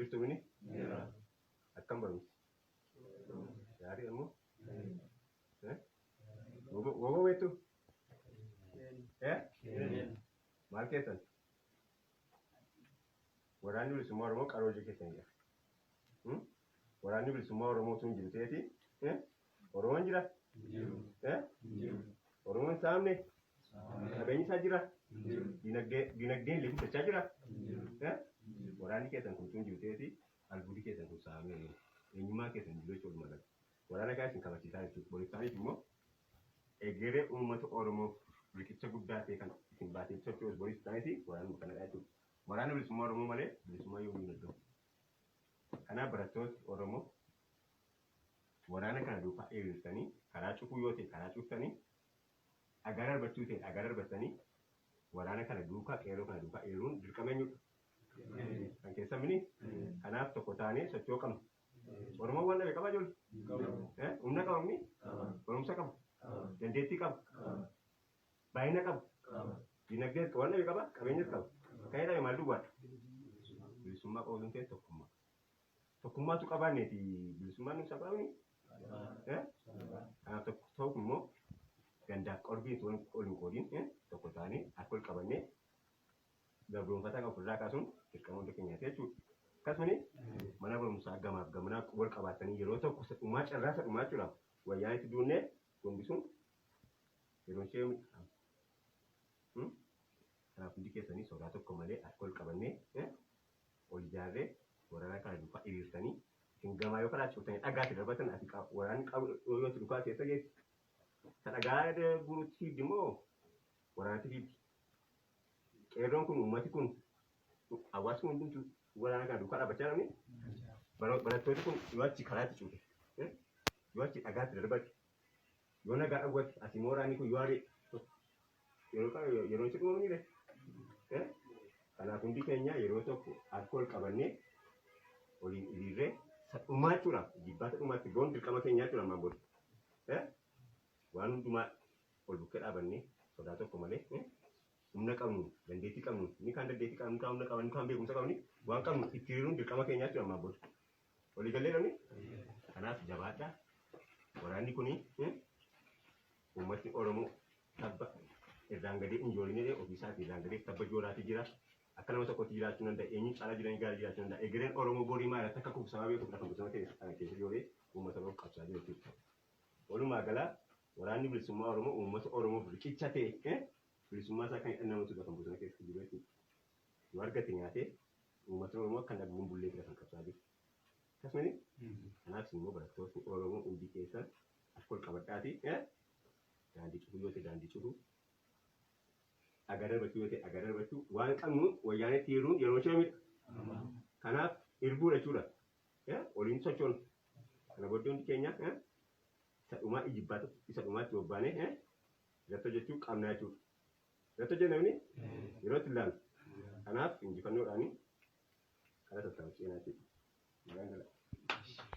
Jirtu mini? Akkam barumsi? Gaarii ammoo? Eh? Woboo beektu? Eh? Maal keessan? Waraanni bilisummaa Oromoo qaroo hojii keessanidha. Waraanni bilisummaa Oromoo utuu hin jiru ta'eeti. Oromoon jira? Eh? Oromoon saamne? Qabeenyi isaa jira? Dinagdeen illee guddachaa jira? Eh? Waraanni keessan kun utuu hin jiru ta'eeti albuudii keessan kun saamee eenyummaa keessan jiru jechuudha walumaa galatti. Waraana kana isin kabachiisaa jechuudha. Borisaaniif immoo egeree uummata Oromoof riqicha guddaa ta'e kan isin baatee socho'us boris ta'eeti waraanuma kanadha jechuudha. Waraana bilisummaa Oromoo malee bilisummaa yoomuu hin argamu. Kanaaf barattooti Oromoo waraana kana duukaa hiriirsanii karaa cufuu yoo ta'e karaa cuftanii dhagaa darbachuu ta'e dhagaa darbattanii waraana kana duukaa qeerroo kana duukaa hiriiruun dirqama eenyudha? Kan keessan mini? Kanaaf tokko taanee socho'uu qabna. Oromoon waan dhabe qaba ijoollee? Humna qaba mini? Barumsa qaba? Dandeettii qaba? Baay'ina qaba? Dinagdees qaba? Waan dhabe qaba? Qabeenyas qaba? Kan jedhame maal duwwaadha? Bilisummaa qofa osoo hin ta'in tokkummaa. Tokkummaatu qabaanneeti bilisummaan nuuf salphaamni? Kanaaf tokko ta'uuf immoo gandaaf qorbiin ol hin qoodin tokko taanee harka ol qabannee gabroonfataa kan ofirraa kaasuun dirqama hunda keenyaati jechuudha. Akkasuma mana barumsaa gamaaf gamanaa wal qabaatanii yeroo tokko isa dhumaa carraa isa dhumaa jechuudha. Wayyaan itti duunnee gombisuun yeroon ishee yoomidha? Kanaaf hundi keessanii sodaa tokko malee harka ol qabannee ol ijaarree waraana kana duukaa hiriirsanii isin gamaa yoo karaa cuftanii dhagaatti darbatan ati waraanni qabu yoo itti dhukaa keessa geessi. Isa dhagaa guurutti fiigdi immoo waraanatti fiigdi. Qeerroon kun uummati kun hawaasni kun hundumtuu waraana kana duukaa dhaabbachaa jirani. Barattooti kun yoo achi karaatti cufe yoo achi dhagaatti darbate yoo nagaa dhawwate asii immoo waraanni kun yoo ari'e yeroo yeroo itti dhumamni re. Kanaaf hundi keenya yeroo tokko harka ol qabannee waliin hiriirree isa dhumaa jechuudha. Jibbaata dhumaatti gahuun dirqama keenyaa jechuudha ammaan booda. Waan hundumaa ol bukkee dhaabannee sodaa tokko malee humna qabnu dandeettii qabnu inni kaan dandeettii qabnu inni kaan humna qabnu inni kaan beekumsa qabnu waan qabnu itti hiriiruun dirqama keenyaa jechuudha ammaan booda. Walii gallee namni? Kanaaf jabaadhaa. Waraanni kuni uummatni Oromoo tabba irraan gadee hin joorin jedhee ofii isaatii irraan gadee tabba jooraatii jira. Akka nama tokkotti jiraachuu danda'a. Eenyuun caalaa jiranii gaarii jiraachuu danda'a. Egereen Oromoo borii maal akka kufu sababa beekuuf lafa bosona keessa keessa jooree uummata Oromoof qabsaa jiru jechuudha. Walumaa gala waraanni bilisummaa Oromoo uummata Oromoof riqicha ta'e bilisummaa isaa kan hidhannamutu lafa bosona keessa jiru jechuudha. Yoo argate nyaatee uummatni Oromoo akka hin bullee fira kan qabsaa jiru. Akkasuma kanaaf isin immoo barattootni Oromoo hundi keessan harka ol qabadhaatii daandii cufuu yoo ta'e daandii cufuu dhagaa darbachuu yoo ta'e dhagaa darbachuu waan qabnu wayyaanetti hiriiruun yeroo ishee miti. Kanaaf irbuudha jechuudha. Oliin sochoonu. Kana booddee hundi keenya isa dhumaa ijibbaata isa dhumaatti bobbaanee irratti hojjechuu qabna jechuudha. Irratti hojjenna namni yeroo itti ilaalu. Kanaaf injifannoodhaani karaa sassaabu ceenaa jechuudha. Nagaan galaa.